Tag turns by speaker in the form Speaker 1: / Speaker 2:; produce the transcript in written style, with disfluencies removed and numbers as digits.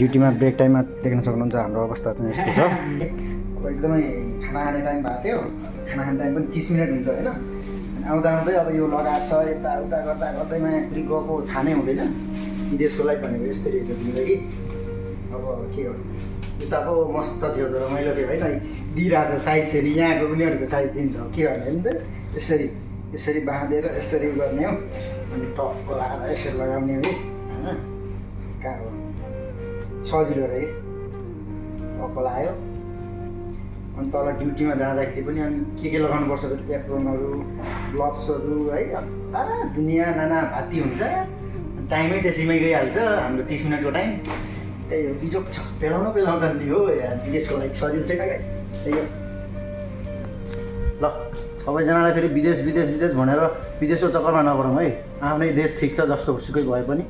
Speaker 1: ड्युटीमा ब्रेक टाइममा देख्न सक्नुहुन्छ हाम्रो अवस्था चाहिँ यस्तो छ। अब एकदमै खाना खाने टाइम भएको थियो, खाना खाने टाइम पनि 30 मिनट हुन्छ होइन। अनि आउँदा आउँदै अब यो लगाएको छ यताउता गर्दा गर्दैमा फेरि गएको थाहा नै हुँदैन। विदेशको लाइफ भनेको यस्तै रहेछ जिन्दगी। अब के गर्नु, उता पो मस्त थियो तर रमाइलो थियो होइन, दिइरहेको छ साइज फेरि यहाँको उनीहरूको साइज दिन्छ। के गर्ने नि त, यसरी यसरी बाँधेर यसरी गर्ने हो, अनि टक्क लगाएर यसरी लगाउने हो होइन। कहाँ हो सजिलो रहे टक्क लगायो। अनि तल ड्युटीमा जाँदाखेरि पनि अनि के लगाउनुपर्छ फेरि एप्रोनहरू ग्लोभ्सहरू है, दुनियाँ नाना भाती हुन्छ। टाइमै त्यसैमै गइहाल्छ हाम्रो 30 मिनटको टाइम। त्यही हो, बिजोक छ, पेलाउँछ नि हो यार। विदेशको लागि सजिलो छैन गाइस, त्यही हो। ल सबैजनालाई फेरि विदेश विदेश विदेश भनेर विदेशको चक्करमा नपरौँ है। आफ्नै देश ठिक छ जस्तो सुकै भए पनि।